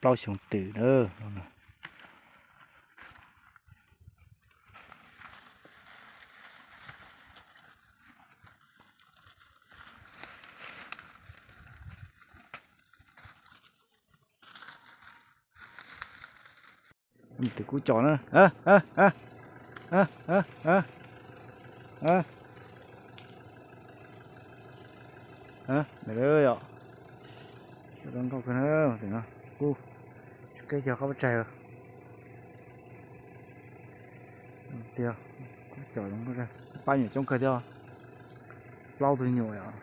Plaub xyoo twm na. Twm kub cov na. Yom, zoo nkauj kawg na, tim no kub tsis qib kiag qab pab tsaig. Tiag, kub cov zoo nkauj, pab nyuam coob kawg thiab. Plaub tug nyuam yom.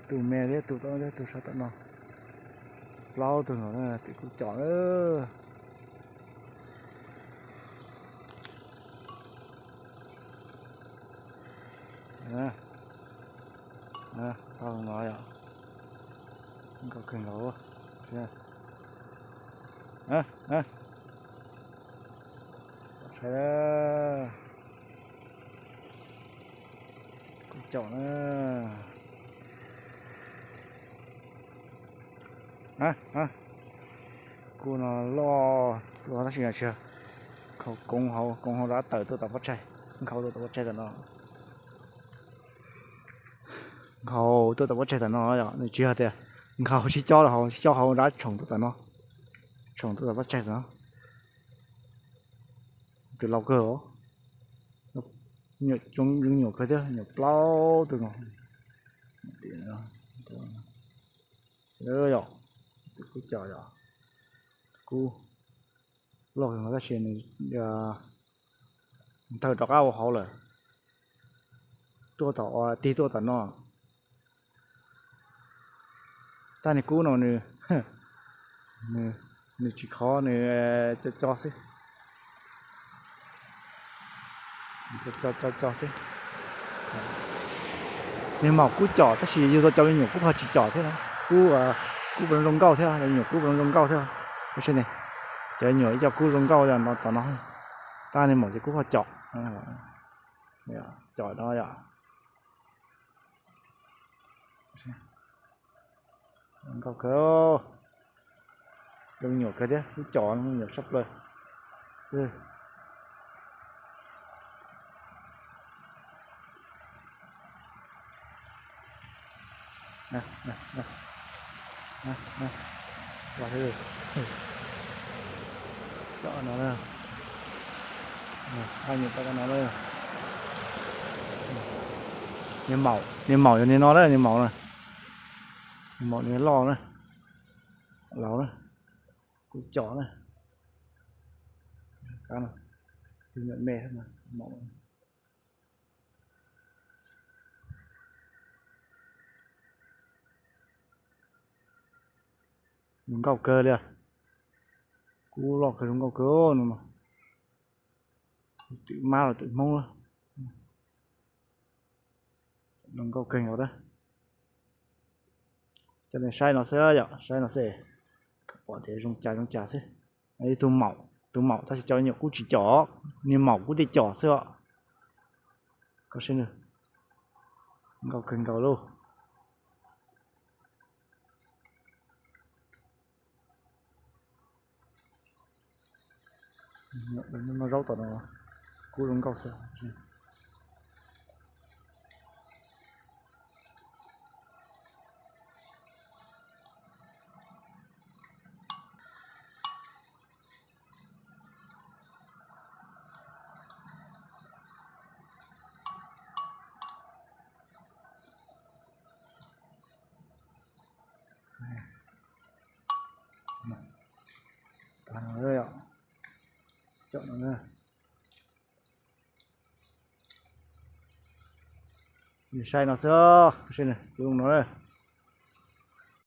Tus me thiab tus tom thiab tus sab tom no. Plaub tug no twm kub cov na. Tau no yom. Nkauj kawg nkaus. Saib, kub cov na. Kub no loj tab sis tsis nkhaus, koov hauv, koov hauv rov tawm tuaj tom pob tsaig, nkhaus tuaj tom pob tsaig tom no. Nkhaus tuaj tom pob tsaig tom no yom, nws tsis yog tias nkhaus sib cob rau hauv, sib cob hauv rov tshoom tuaj tom no, tshoom tuaj tom pob tsaig tom no. Twm laus kawg os. Nyuam, zoo nyuam kawg thiab, nyuam plaub tug no. Yom, twm kub cov yom, kub loj kawg nkaus tab sis nws tawm rov qab ua hauv lawm, tuaj tom, tig tuaj tom no. Tab niag kub no nws, nws tsis khov, nws co co xwb. Co co xwb. Niag maum kub cov tab sis yug tau cov me nyuam kub ho tsis cov thiab na. Kub, kub puas zoo nkauj thiab, me nyuam kub puas zoo nkauj thiab. Ua si ne, cov me nyuam ib co kub zoo nkauj tom no. Tab niag maum ces kub ho cov. Cov no yom. Nkauj kawg, zoo me nyuam kawg thiab, kub cov me nyuam sab plaws. Cov no, niag maum, niag maum yog niag no na, niag maum na. Niag maum niag loj na, laus na, kub cov na. Tus me, zoo nkauj kawg li. Kub loj kawg, zoo nkauj kawg no. Twm mab los twm hmoob na. Zoo nkauj kawg nkaus na. Coj nej saib no xwb yom, saib no xwb, pom tias zoo cas zoo cas xwb. Ib tug maum, tus maum tab sis cov me nyuam kub tsis cov, niag maum kub tej cov xwb os. Koj saib, nkauj kawg nkaus lauj. Noj zaub tom no, kub zoo nkauj xwb. Saib no xwb, saib no.